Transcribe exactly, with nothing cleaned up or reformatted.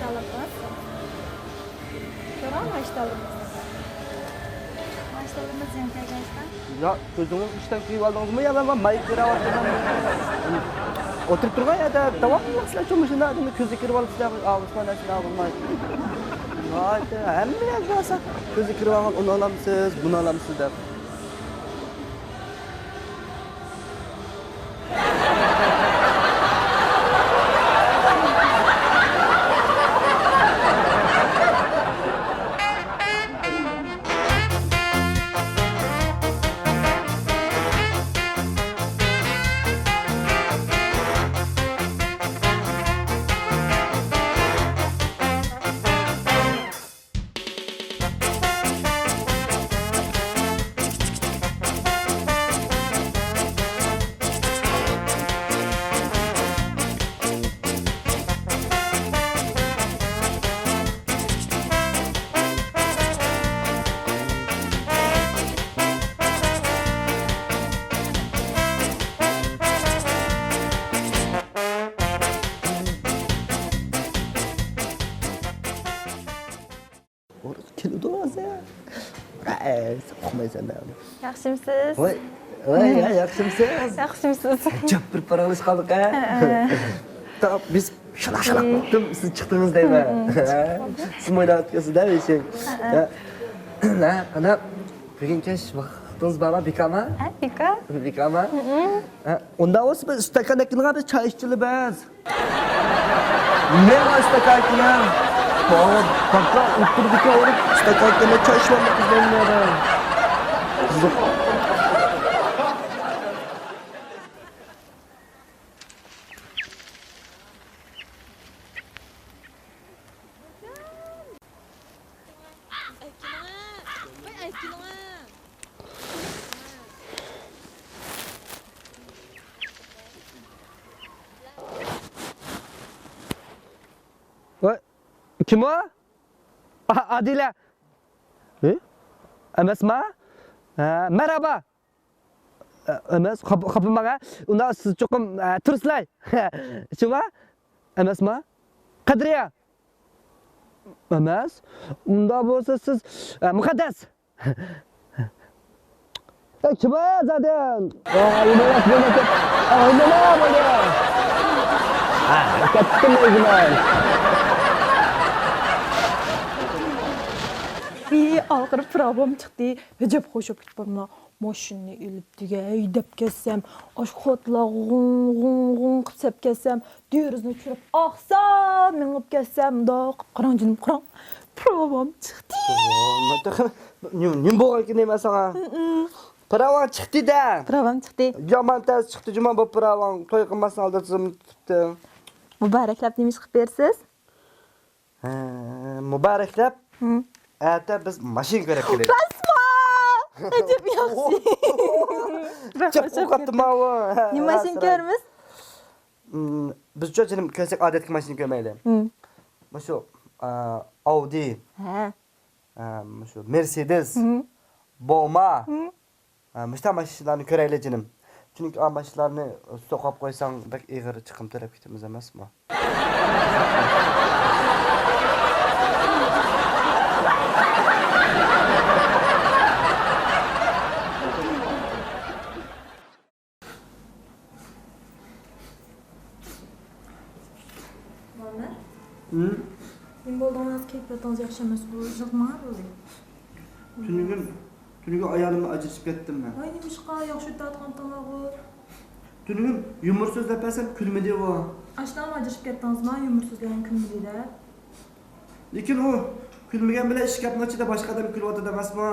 ئىشتانلىقىڭىز؟ كۆرۈڭ، ئىشتانلىقىڭىز. ئىشتانلىقىڭىز يەنە كەلگەن ئىشتان. يا، كۆزىڭىز ئىشتان كىيىۋالدىڭىزمۇ يا؟ مەن مايكا كىرىۋاتىمەن. ئولتۇرۇپ تۇرغان يەردە داۋام قىلماقسىلەر، چومۇشۇندا ئادەمنىڭ كۆزى كىرىۋالىپ سىلەر ئاغزىغا نەرسىنى ئالغىلى. ھەممە يەرگە بارسا، كۆزى كىرىۋالغان، ئۇنى ئالامسىز، بۇنى ئالامسىز دەپ. ئورۇس كېلىدۇ ھازىر. ئەي، سەن ئۇقمايسەن دە. ياخشىمسىز؟ ۋاي، ۋاي، ۋاي، ياخشىمسىز؟ ياخشىمسىز؟ ئەجەب بىر پاراڭلىشىپ قالدۇق، ھە؟ ھە. تا بىز شالاق-شالاق بوپتۇم، سىز چىقتىڭىز دەيمەن. ھە، ھە. سىز ئويناۋاتقانسىز دە، بېشىڭ. ھە، ھە. ھە، قانداق؟ بۈگۈن كەچ ۋاقتىڭىز بارمۇ، بىكارمۇ؟ ھە، بىكار. بىكارمۇ؟ ھە، ئۇنداق بولسا بىز ئىستاكان ئەكېلىڭە، بىز چاي ئىچىلى بىز. نېمە ئىستاكان ئەكېلىڭ؟ بابا، باكا ئولتۇرىدىكەن ئۇرۇپ، ئىستاكان ئەكەلمەي چاي ئىچىۋالماي قىزلارنى يەردە. قىزىق. ۋاي، كىم ئۇ؟ ئا-، ئادىلە. ھە؟ ئەمەسما؟ ھە، مەرھابا. ئە، ئەمەس، خاپا، خاپىماڭ، ھە. ئۇنداق سىز چوقۇم، ئە، تۇرسىلاي. شۇما؟ ئەمەسما؟ قەدرىيە. ئەمەس. ئۇنداق بولسا سىز، ئە، مۇقەددەس. ئە، كىم ئۇ زادەن؟ ئە، ئىنايەت بولمىسا، ئە، نېمە بولدى؟ ئە، كەتتىم ئۆزۈم. ئى، ئاخىرى پىراۋام چىقتى. ئەجەب خوش بولۇپ كېتىپتىمەن. ماشىنىنى ئېلىپ تېگى ھەيدەپ كەتسەم، ئاشۇ خوتۇنلار غۇڭ، غۇڭ، غۇڭ قىلىپ سەپ كەتسەم، دېرىزىنى چۈشۈرۈپ ئاقسا مېڭىپ كەتسەم، مۇنداق قىلىپ قاراڭ جېنىم، قاراڭ، پىراۋام چىقتى. نېمە، نېمە بولغانكىن دەيمەن ساڭا؟ پىراۋاڭ چىقتى دە. پىراۋام چىقتى. يامان تەس چىقتى جۇما بۇ پىراۋاڭ. توي قىلماستىن ئالدىرىتىپ تۇرۇپتۇ. مۇبارەكلەپ نېمە ئىش قىلىپ بېرىسىز؟ ھە، مۇبارەكلەپ، ھە. ئەتە بىز ماشىنا كۆرۈپ كېلەيلى. راستمۇ؟ ئەجەب ياخشى. جىق ئوقۇتتىماۋۇ. نېمە ماشىنا كۆرىمىز؟ ھىم، بىزچۇ جېنىم كۆرسەك ئادەتتىكى ماشىنا كۆرمەيلى. ھىم. مۇشۇ، ئا، ئاۋدى. ھە. ئا، مۇشۇ مېرسېدېس. ھىم. بوما. ھىم. ھە، مۇشۇنداق ماشىنىلارنى كۆرەيلى جېنىم. چۈنكى ئا ماشىنىلارنى سوقاپ قويساڭ بەك ئېغىر چىقىم تۆلەپ كېتىمىز ئەمەسمۇ؟ مۇئەممەر؟ ھىم؟ نېمە بولدى، ھازىر كەيپىياتىڭىز ياخشى ئەمەسقۇ، يىغلىماڭ بولدى. تۈنۈگۈن، تۈنۈگۈن ئايالىم بىلەن ئاجرىشىپ كەتتىم مەن. ۋاي، نېمىشقا، ياخشى ئۆتۈۋاتقانتىڭلارغۇ. تۈنۈگۈن يۇمۇر سۆزلەپ بەرسەم كۈلمىدى ئۇ. ئاشۇنداقمۇ ئاجرىشىپ كەتتىڭىزما، يۇمۇر سۆزلىگەن كۈلمىدى دەپ؟ لېكىن ئۇ كۈلمىگەن بىلەن ئىككى گەپنىڭ ئىچىدە باشقا ئادەم كۈلۈۋاتىدۇ ئەمەسمۇ؟